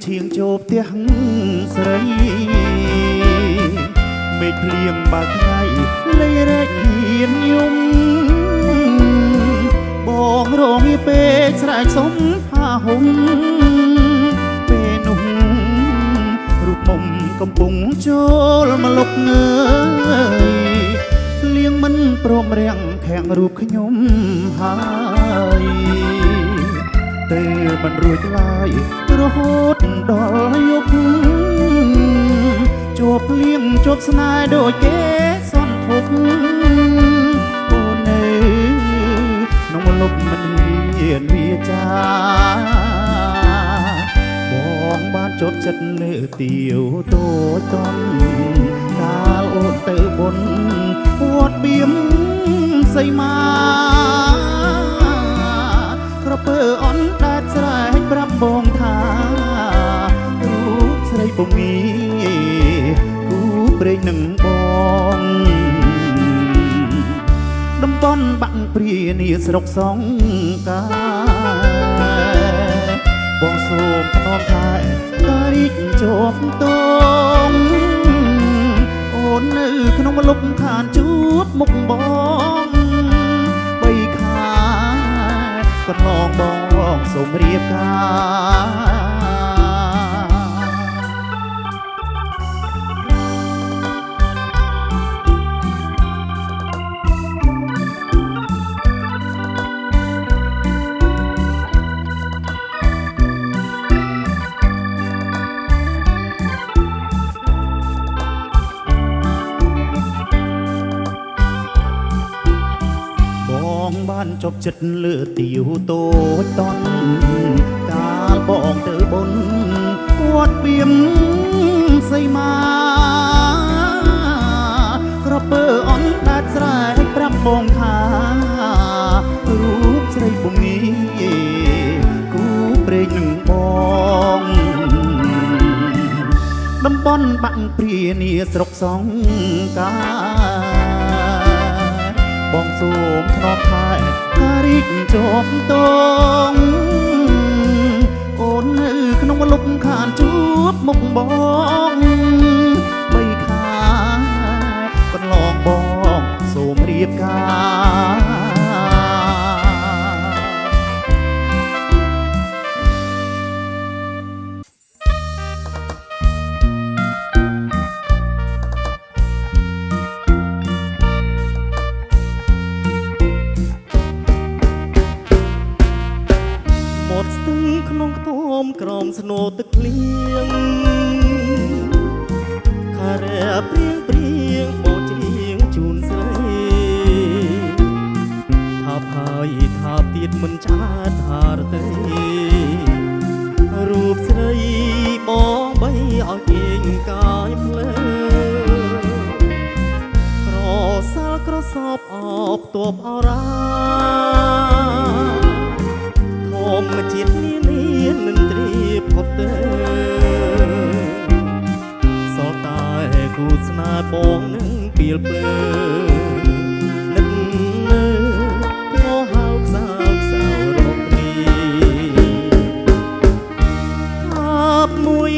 ឈៀងចូលផ្ទះស្រីមេឃភ្លៀងបើថ្ងៃលៃរែកហ៊ានយំបងរងពេកស្រែកសុំផាហុំពេលនោះរូបមុំកំពុងចូលមកលុកងើយលៀងមិនព្រមរាំងខាំងរូបខ្ញុំហើយទៅមិនរួចឡើយរហូតដល់យប់ជួបភ្លៀងជួបស្នេហ៍ដូចគេសន្ទុកអូននៅក្នុងលុបមិនហ៊ានវាចាបងបានជប់ចិត្តលើទាវតូចតន់កាលអូនទៅបុណ្យវត្តបៀមសីមាក្រពើអន់ដាច់ស្រែកប្រាប់បងថារូបស្រីពុំងាគូព្រេងនឹងបងតំបន់បាក់ព្រានីស្រុកសង្កាបងសូមធ្នមថែការីកជាប់តងអូននៅក្នុងលុបខានជួបមុខបងបីខាកន្លងបងសូមរៀបការបានជប់ចិត្តលើទាវតូចតន់កាលបងទៅបុណ្យវត្តបៀមសីមាក្រពើអន់ដាច់ស្រែកប្រាប់បងថារូបស្រីពុំងាគូព្រេងនឹងបងតំបន់បាក់ព្រានីស្រុកសង្កាបងសូមធ្នមថែការីកជាប់តងអូននៅក្នុងលុបខានជួបមុខបងបីខាកន្លងបងសូមរៀបការ ក្រមស្នូទឹកភ្លៀងខារ៉ាព្រៀងព្រៀងបោច្រៀងជូនស្រីថាផាយថាទៀតមិនឆាតហារទេរូបស្រីបងបីឲ្យគេងកាយភ្លើក្រសាលក្រសោបអបតបអរាធម្មជាតិនានានឹងត្រៀបផុតទៅសល់តែគូស្នេហ៍បងនឹងពីលពើនឹកនៅងហៅខ្សៅខ្សៅរកគ្នាថាបមួយ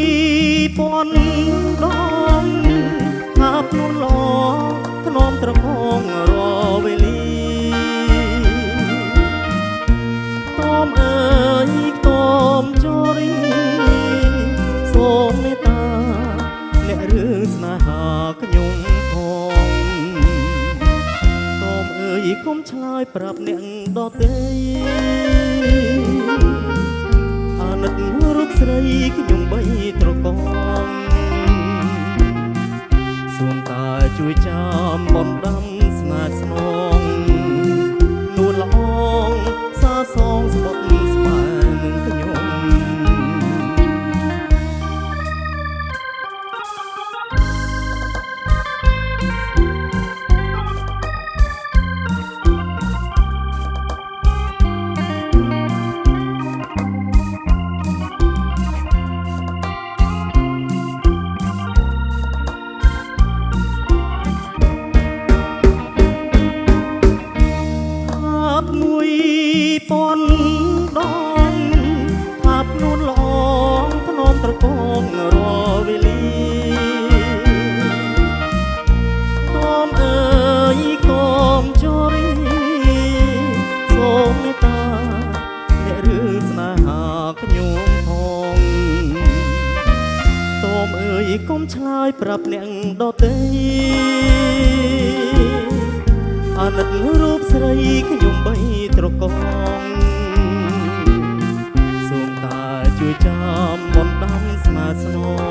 ពាន់ដងថាបនួនល្អធ្នមត្រកងរវេលីតមអើយតមចរីសូមមេត្តាអ្នករឿងស្នេហាខ្ញុំផងតមអើយកុំឆ្លើយប្រាប់អ្នកដទៃអាណិតរូបស្រីខ្ញុំបីត្រកងសូមតែជួយចាំបណ្ដាំស្នេហ៍ស្នងនួនល្អងសាសងស្បុតស្មើនឹងខ្ញុំ ងរាល់វេលា តមអើយ តមចរី សូមមេត្តាអ្នករឿងស្នេហាខ្ញុំផង តមអើយ កុំឆ្លើយប្រាប់អ្នកដទៃ អាណិតរូបស្រីខ្ញុំបីត្រកង សូមតាជួយចាំបណ្ដាំស្នេហ៍ស្ន